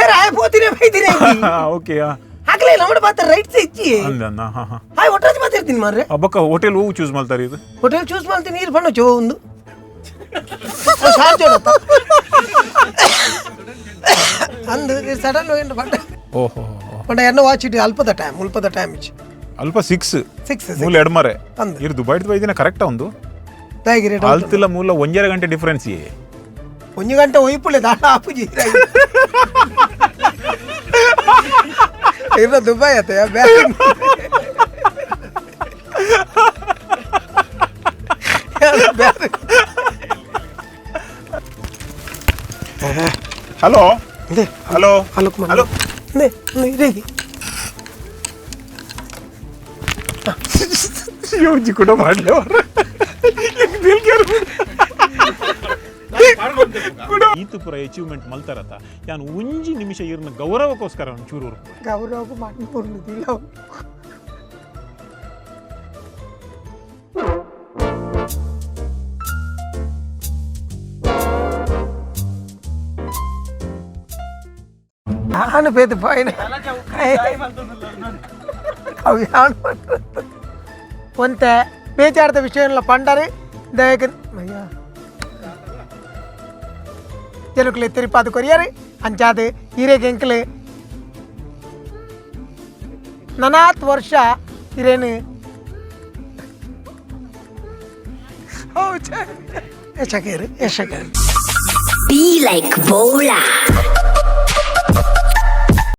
ಏರ್ ಆಯ್ ಪೋತಿನೇ ಬೈದಿನೇ. ಓಕೆ. ಹಾಕ್ಲೇ ನಮ್ಮ ಪಾತ್ರ ರೈಟ್ಸ್ ಇಚ್ಚಿ. ಅಂದ ಹಾ ಹಾ. ಹಾಯ್ ಒಟ್ರಾಜ್ ಮಾತಾಡ್ತೀನಿ ಮಾರ್ರೆ. ಬೊಕ್ಕ ಹೋಟೆಲ್ ಹೂ ಚೂಸ್ ಮಾಡ್ತಾರೆ ಇದು? ಹೋಟೆಲ್ ಚೂಸ್ ಮಾಡ್ತೀನಿ, ನೀರು ಬಣ್ಣ ಚೋ ಒಂದು ಸಾರ್ ಜೋಡತ್ತ ಅಂದು ಸಡನ್ ಹೋಗಿ ಬಣ್ಣ. ಓಹೋ. ಪಂಡ ಎನ್ನ ವಾಚ್ ಇಟ್ಟು ಅಲ್ಪದ ಟೈಮ್, ಮುಲ್ಪದ ಟೈಮ್ ಇಚ್ಚಿ. ಅಲ್ಪ 6. 6. ಮೂಲ ಎಡ್ಮರೆ. ಅಂದು. ಇರು ದುಬೈಡ್ ಬೈದಿನ ಕರೆಕ್ಟ್ ಒಂದು. ತಾಯಿಗಿರಿ. ಅಲ್ತಿಲ್ಲ ಮೂಲ ಒಂಜರೆ ಗಂಟೆ ಡಿಫರೆನ್ಸ್. ಒಂದು ಗಂಟೆ ಒಯ್ಪುಳೆ ದಾಡ ಆಪುಜಿ ಇರ ದುಬೈ ಆತ. ಬ್ಯಾರೆ. ಹಲೋ. ಇದೆ. ಹಲೋ. ಹಲೋ. ಹಲೋ. ನೇ ಇದೆ. ಯೋಜಿ ಕೂಡ ಮಾಡಲಿ ಈತು ಪೂರ ಅಚೀವ್ಮೆಂಟ್ ಮಲ್ತಾರತ, ಯಾನ್ ಒಂಜಿ ನಿಮಿಷ ಇರ್ನ ಗೌರವಕ್ಕೋಸ್ಕರ ಒಂಚೂರು ಗೌರವ ಮಾಡ್ಕೊಂಡಿಲ್ಲ. ನಾನು ಬೇದು ಬಾಯಿನ ಅವು ಯಾನ್ ಒಂತೆ ಬೇಜಾರದ ವಿಷಯ ಪಂಡರೆ ದಯಕ ಅಯ್ಯ ಜನಕುಲೆ ತೆರಿಪಾದು ಕೊರಿಯರು ಅಂಚಾದು ಹಿರೇಗೆ ಎಂಕಲು ನನಾತ್ ವರ್ಷ ಇರೇನು ಯಶಕೇರು ಯಶಕೇರು. Be like Bola.